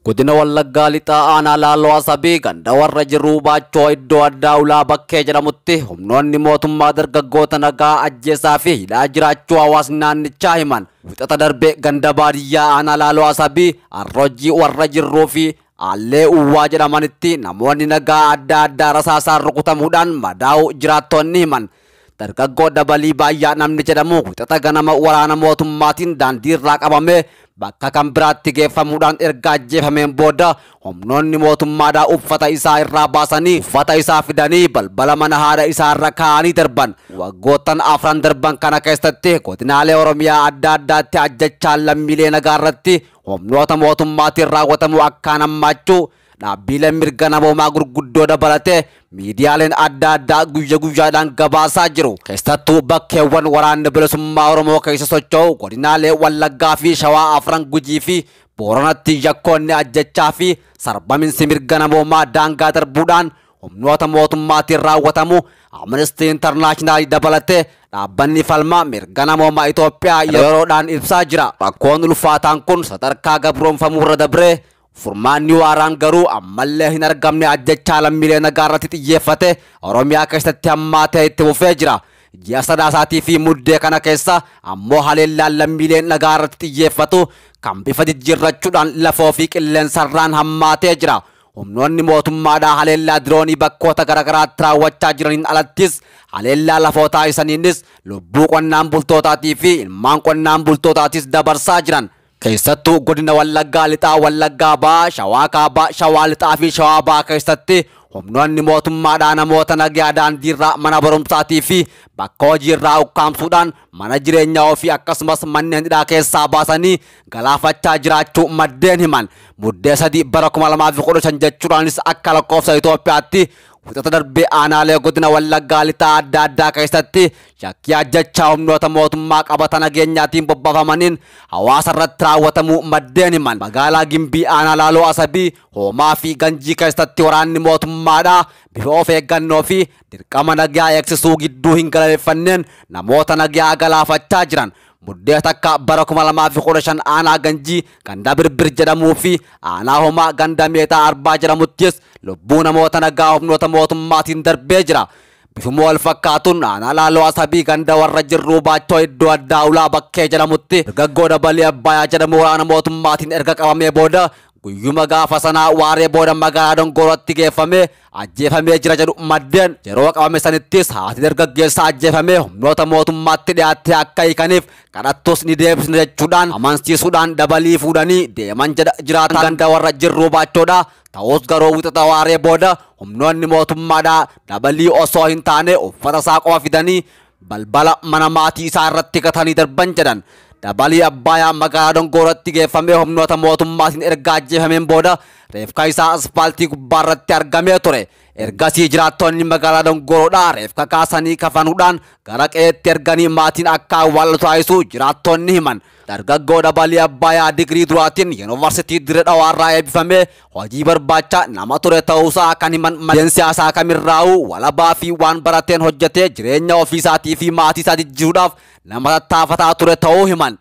Godina Wallaggaa Lixaa Aanaa Laaloo Asabii ganda warra jiruu Baachoo iddoo addaa Ulaa Bakkee jedhamutti humnoonni mootummaa dargaggoota nagaa ajjeesaa fi hidhaa jiraachuu hawaasni naannichaa himan. Wixata darbe ganda baadiyyaa Aanaa Laaloo Asabii Arrojjii warra jirruu fi Aallee Uwwaa jedhamanitti namoonni nagaa adda addaa rasaasaan rukutamuudhaan madaa'uu jiraattonni himan. Dargaggoo Dabalii Baayyaa namni jedhamu wixata ganama waraana mootummaatiin daandii irraa qabamee bakka kan biraatti geeffamuudhaan erga ajjeefameen booda humnoonni mootummaadhaa uffata isaa irraa baasanii uffata isaa fidanii balbala mana haadha isaa irra kaa'anii darban. Waggoottan afran darban kana keessatti godinaalee Oromiyaa adda addaatti ajjechaan lammiilee nagaa irratti humnoota mootummaatiin raawwatamu akkaan hammaachuu dhaabbileen mirga namoomaa gurguddoo dabalatee miidiyaaleen adda addaa guyya guyyaadhaan gabaasaa jiru. Keessattuu bakkeewwan waraanni bilisummaa Oromoo keessa socho'u godinaalee Wallaggaa fi Shawaa afran Gujii fi Booranatti yakkoonni ajjechaa fi sarbaminsi mirga namoomaa daangaa darbuudhaan humnoota mootummaatiin raawwatamu Amnesty International dabalatee dhaabbanni falmaa mirga namoomaa Itoophiyaa yeroodhaan ibsaa jira. Rakkoon ulfaataan kun sadarkaa gabroonfamuurra dabree furmaanni waaraan garuu ammallee hin argamne ajjechaa lammiilee nagaa irratti xiyyeeffate Oromiyaa keessatti hammaatee itti fufee jira. Ji'a Sadaasaatii fi Muddee kana keessa ammoo haleellaan lammiileen nagaa irratti xiyyeeffatu kan bifa jijjiirrachuudhaan lafoo fi qilleensarraan hammaatee jira. Humnoonni mootummaadhaa haleellaa diroonii bakkoota garaagaraatti raawwachaa jiraniin alattis haleellaa lafoo taasisaniinis lubbuu qonnaan bultootaatii fi ilmaan qonnaan bultootaatis dabarsaa jiran. Keessattuu godina Wallaggaa Lixaa, Wallaggaa Bahaa, Shawaa Kaabaa, Shawaa Lixaa fi Shawaa Bahaa keessatti humnoonni mootummaadhaa namoota nagaa daandiirraa mana barumsaatii fi bakka hojiirraa ukkaamsuudhaan mana jireenyaa ofii akkasumas manneen hidhaa keessaa baasanii galaafachaa jiraachuu maddeen himan. Muddee 3 bara 2015 jechuudhaanis akka lakkoofsa Itoophiyaatti wixata darbee aanaalee godina Wallaggaa Lixaa adda addaa keessatti shakkii ajjechaa humnoota mootummaa qabata nageenyaatiin bobbaafamaniin hawaasa irratti raawwatamuu maddeen himan. Magaalaa Gimbii aanaa Laaloo Asabii Hoomaa fi Ganjii keessatti waraanni mootummaadhaa bifa of eeggannoo fi dirqama nagaa eegsisuu gidduu hin galateeffanneen namoota nagaa galaafachaa jiran. Muddee 1 bara 2015 aanaa Ganjii ganda Birbir jedhamuu fi aanaa Homaa ganda Meetaa Arbaa jedhamuttis lubbuu namoota nagaa humnoota mootummaatiin darbee jira. Bifuma wal fakkaatuun aanaa Laaloo Asabii ganda warra jirruu Baachoo iddoo addaa Ulaa Bakkee jedhamutti dargaggoo Dabalii Abbayaa jedhamu waraana mootummaatiin erga qabamee booda guyyuma gaafa sanaa waaree booda magaalaa Dongorootti geeffamee ajjeefamee jira jedhu maddeen. Yeroo qabame sanittis haati dargaggeessaa ajjeefamee humnoota mootummaatti dhiyaattee akka hiikaniif kadhattus ni deebisne jechuudhaan amansiisuudhaan dabalii fuudhanii deeman jedha jiraatan ganda warra jirruu Baachoodha. Ta'us garuu wixata waaree booda humnoonni mootummaadhaa dabalii osoo hin taane uffata isaa qofa fidanii balbala mana maatii isaa irratti gatanii darban jedhan. Dabalii Abbayaa magaalaa Dongorootti geeffamee humnoota mootummaatiin erga ajjeefameen booda reefka isaa asfaaltii gubbaarratti argamee ture. Ergasii jiraattonni magaalaa Dongoroodhaa reefka kaasanii kafanuudhaan gara qe'eetti erganii maatiin akka awwaalu taasisuu jiraattonni himan. Dargaggoo Dabalii Abbayaa digirii duraatiin yuunivarsiitii Dirree Dhawaarraa eebbifamee hojii barbaacha nama ture ta'uusaa kan himan maddeen siyaasaa kamirraa'uu walabaa fi waan barateen hojjetee jireenya ofiisaatii fi maatii isaa jijjiiruudhaaf nama tattaafataa ture ta'uu himan.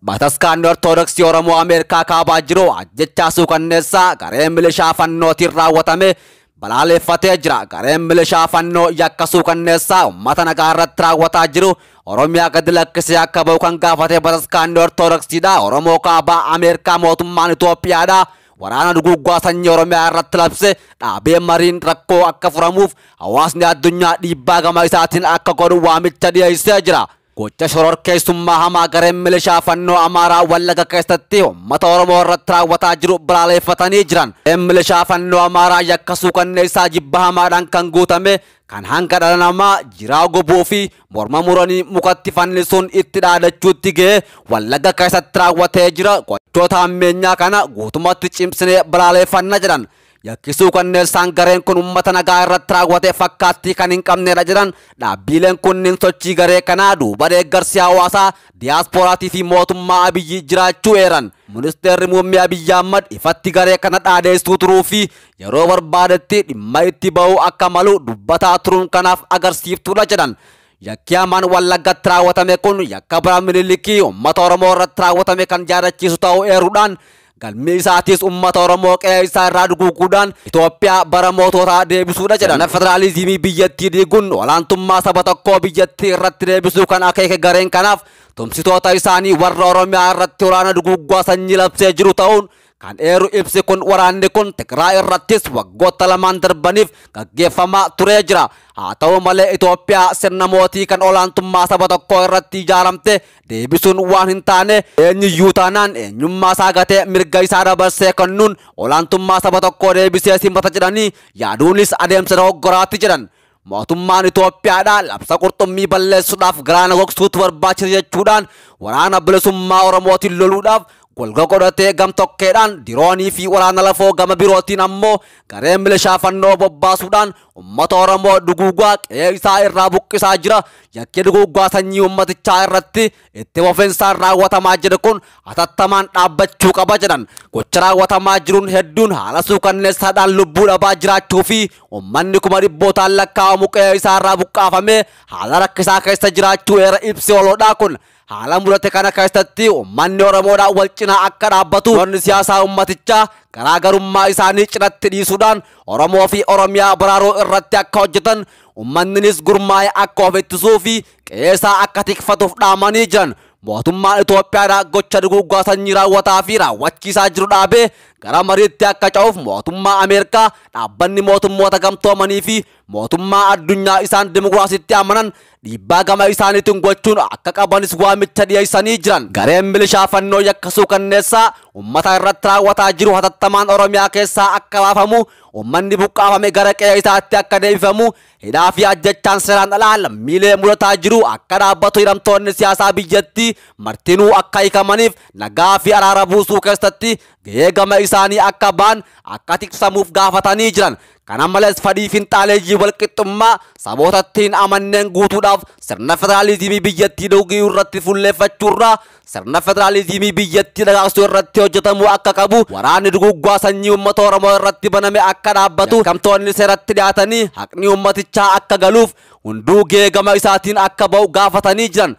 Bataskaanni Ortodoksii Oromoo Ameerikaa kaabaa jiru ajjechaa suukanneessaa garee milishaa fannootiin raawwatame balaaleffatee jira. Gareen milishaa fannoo yakka suukanneessaa uummata nagaa irratti raawwataa jiru Oromiyaa gadi lakkisee akka ba'u kan gaafate bataskaanni Ortodoksiidha. Oromoo kaabaa Ameerikaa mootummaan Itoophiyaadha. Waraana duguuggaa sanyii Oromiyaa irratti labse dhaabee mariin rakkoo akka furamuuf hawaasni addunyaa dhiibbaa gama isaatiin akka godhu waamicha dhiyeessee jira. Gocha shororkeessummaa hamaa gareen milishaa fannoo Amaaraa Wallagga keessatti uummata Oromoo irratti raawwataa jiru balaaleffatanii jiran. Gareen milishaa fannoo Amaaraa yakka suukanneessaa jibba hamaadhaan kan guutame kan hanga dhala namaa jiraa gubuu fi morma muranii mukatti fannisuun itti dhaadachuutti ga'ee Wallagga keessatti raawwatee jira. Gochoota hammeenyaa kana guutummaatti cimsinee balaaleffanna jedhan. Yakki suukanneessaan gareen kun uummata nagaa irratti raawwate fakkaattii kan hin qabnedha jedhan. Dhaabbileen kunniin sochii garee kanaa duuba deeggarsi hawaasaa diyaasporaatii fi mootummaa Abiyyi jiraachuu eeran. Ministeerri muummee Abiyyi Ahmad ifatti garee kana dhaadeessuu turuu fi yeroo barbaadetti dhimma itti ba'uu akka malu dubbataa turuun kanaaf agarsiiftuudha jedhan. Yakki hamaan Wallaggatti raawwatame kun yakka bara Minilikii uummata Oromoo irratti raawwatame kan yaadachiisu ta'uu eeruudhaan galmi isaatis uummata Oromoo qe'ee isaa irraa duguuguudhaan Itoophiyaa bara moototaa deebisuudha jedhan. Sirna federaalizimii biyyattii diiguun olaantummaa saba tokkoo biyyattii irratti deebisuu kan akeeke gareen kanaaf tumsitoota isaanii warra Oromiyaa irratti waraana duguuggaa sanyii labsee jiru ta'uun kan eeru ibsi kun waraanni kun Tigraay irrattis waggoota lamaan darbaniif gaggeeffamaa turee jira. Haa ta'u malee Itoophiyaa sirna mootii kan olaantummaa saba tokkoo irratti ijaaramte deebisuun waan hin taane eenyuyyuu taanaan eenyummaa isaa gatee mirga isaa dabarsee kennuun olaantummaa saba tokkoo deebisee simata jedhanii yaaduunis adeemsa dogoggoraatti jedhan. Mootummaan Itoophiyaadhaa labsa qurxummii balleessuudhaaf galaana gogsuutu barbaachisa jechuudhaan waraana bilisummaa Oromootiin loluudhaaf golga godhatee gam tokkeedhaan diroonii fi waraana lafoo gama birootiin ammoo garee milishaa fannoo bobbaasuudhaan uummata Oromoo duguugaa qe'ee isaa irraa buqqisaa jira. Yakki duguugaa sanyii uummatichaa irratti itti fufinsaan raawwatamaa jiru kun hatattamaan dhaabbachuu qaba jedhan. Gocha raawwatamaa jiruun hedduun haala suukanneessaadhaan lubbuu dhabaa jiraachuu fi uummanni 100,000 lakkaa'amu qe'ee isaa irraa buqqaafamee haala rakkisaa keessa jiraachuu eera ibsi oloodhaa kun. Haala mudate kana keessatti uummanni Oromoodhaan wal cinaa akka dhaabbatu humnoonni siyaasaa uummatichaa garaagarummaa isaanii cinatti dhiisuudhaan Oromoo fi Oromiyaa baraaruu irratti akka hojjetan uummanninis gurmaa'ee akka of ittisuu fi qe'ee isaa akka tikfatuuf dhaamanii jiran. Mootummaan Itoophiyaadhaa gocha duguuggaa sanyii raawwataa fi raawwachiisaa jiru dhaabee gara mariitti akka ce'uuf mootummaa Ameerikaa, dhaabbanni mootummoota gamtoomanii fi mootummaa addunyaa isaan dimokiraasiitti amanan dhiibbaa gama isaaniitiin gochuun akka qabanis waamicha dhiyeessanii jiran. Gareen milishaa fannoo yakka suukanneessaa uummata irratti raawwataa jiru hatattamaan Oromiyaa keessaa akka baafamu, uummanni buqqaafame gara qe'ee isaatti akka deebifamu, hidhaa fi ajjechaan seeraan alaa lammiilee mudataa jiru akka dhaabbatu hidhamtoonni siyaasaa biyyattii martinuu akka hiikamaniif nagaa fi araara buusuu keessatti gahee gama isaanii akka ba'an akka tiksamuuf gaafatanii jiran. Kana malees fedhii finxaaleeyyii walqixxummaa sabootatti hin amanneen guutuudhaaf sirna federaalizimii biyyattii dhuguu irratti fuulleeffachuurraa sirna federaalizimii biyyattii dagaagsuu irratti hojjetamuu akka qabu, waraanni duguuggaa sanyii uummata Oromoo irratti baname akka dhaabbatu, yakkamtoonni seeratti dhiyaatanii haqni uummatichaa akka galuuf hunduu gahee gama isaatiin akka ba'u gaafatanii jiran.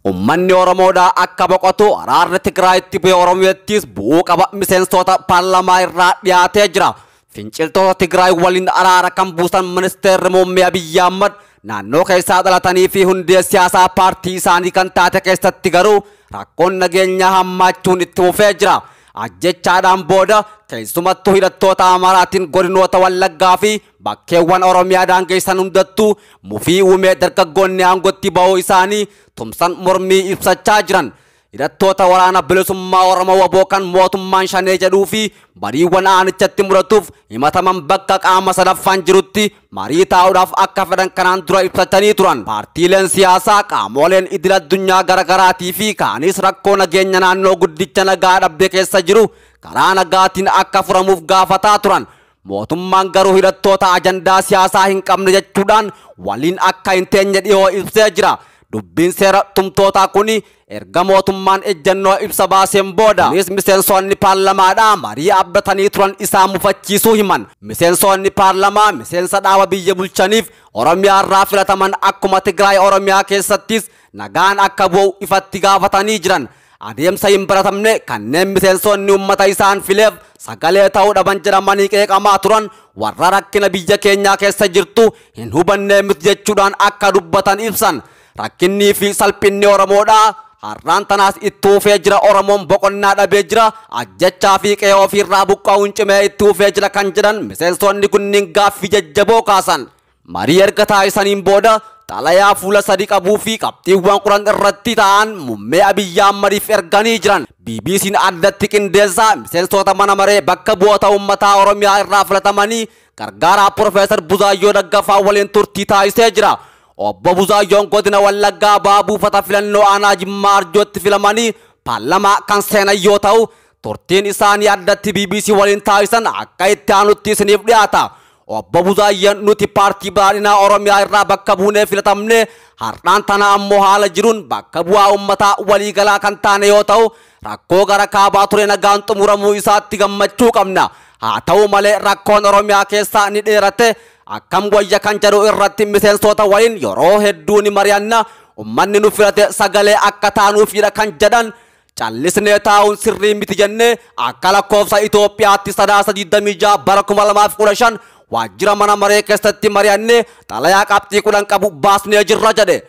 Uummanni Oromoodhaa akka boqotu araarri Tigraayitti bu'ee Oromiyaattis bu'uu qaba miseensota paarlaamaa irraa dhiyaatee jira. Finciltoota Tigraay waliin araara kan buusan ministeerri muummee Abiyyi Ahmad naannoo keessaa dhalatanii fi hundee siyaasaa paartii isaanii kan taate keessatti garuu rakkoon nageenyaa hammaachuun itti fufee jira. Ajjechaadhaan booda keessumattuu hidhattoota Amaaraatiin godinoota Wallaggaa fi bakkeewwan Oromiyaa daangeessan hundattuu mufii uumee dargaggoonni aangootti ba'uu isaanii tumsan mormii ibsachaa jiran. Hidhattoota waraana bilisummaa Oromoo WBO kan mootummaan shanee jedhuu fi bariiwwan aanichatti mudatuuf himataman bakka qaama sadaffaan jirutti marii taa'uudhaaf akka fedhan kanaan dura ibsatanii turan. Paartiileen siyaasaa qaamoleen idil addunyaa garaagaraatii fi kaanis rakkoo nageenya naannoo guddicha nagaa dhabde keessa jiru karaa nagaatiin akka furamuuf gaafataa turan. Mootummaan garuu hidhattoota ajandaa siyaasaa hin qabne jechuudhaan waliin akka hin teenye dhiyoo ibsee jira. Dubbiin seera tumtootaa kuni erga mootummaan ejjennoo ibsa baaseen booda. Kunis miseensonni paarlamaadhaa marii abdatanii turan isaan mufachiisuu himan. Miseensonni paarlamaa miseensa dhaaba biyya bulchaniif Oromiyaa irraa filataman akkuma Tigraay Oromiyaa keessattis nagaan akka bu'u ifatti gaafatanii jiran. Adeemsa hin baratamne kanneen miseensonni uummata isaan fileef sagalee ta'uu dhaban jedhamanii qeeqamaa turan warra rakkina biyya keenyaa keessa jirtu hin hubanne miti jechuudhaan akka dubbatan ibsan. Rakkinnii fi salphinni Oromoodhaa har'aan tanaas itti fufee jira. Oromoon boqonnaa dhabee jira. Ajjechaa fi qe'ee ofiirraa buqqa'uun cimee itti fufee jira kan jedhan miseensonni kunniin gaaffii jajjaboo kaasan. Marii erga taasisaniin booda xalayaa fuula 3 qabuu fi qabxiiwwan 10 irratti ta'an muummee Abiyyi Ahmadiif erganii jiran. BBC'n addatti qindeessaa miseensota mana maree bakka bu'oota uummataa Oromiyaa irraa filatamanii gargaaraa Profeesar Buzaayyoo Daggafaa waliin turtii taasisee jira. Obbo Buzaayyoon godina Wallaggaa baha buufata filannoo aanaa Jimmaa Arjootti filamanii paarlamaa kan seenan yoo ta'u turtiin isaanii addatti BBC waliin taasisan akka itti aanutti isiniif dhiyaata. Obbo Buzaayyoon nuti paartii badhaadhinaa Oromiyaa irraa bakka buunee filatamne har'aan tana ammoo haala jiruun bakka bu'aa uummataa waliigalaa kan taane yoo ta'u rakkoo gara kaabaa ture nagaan xumuramuu isaatti gammachuu qabna. Haa ta'u malee rakkoon Oromiyaa keessaa ni dheerate. Akkam wayya kan jedhu irratti miseensota waliin yeroo hedduu ni mari'anna. Uummanni nu filate sagalee akka taanuufidha kan jedhan, callisnee taa'uun sirrii miti jennee akka lakkoofsa Itoophiyaatti Sadaasa 26 bara 2015 waajjira mana maree keessatti mari'annee xalayaa qabxii 10 qabu baasnee jirra jedhe.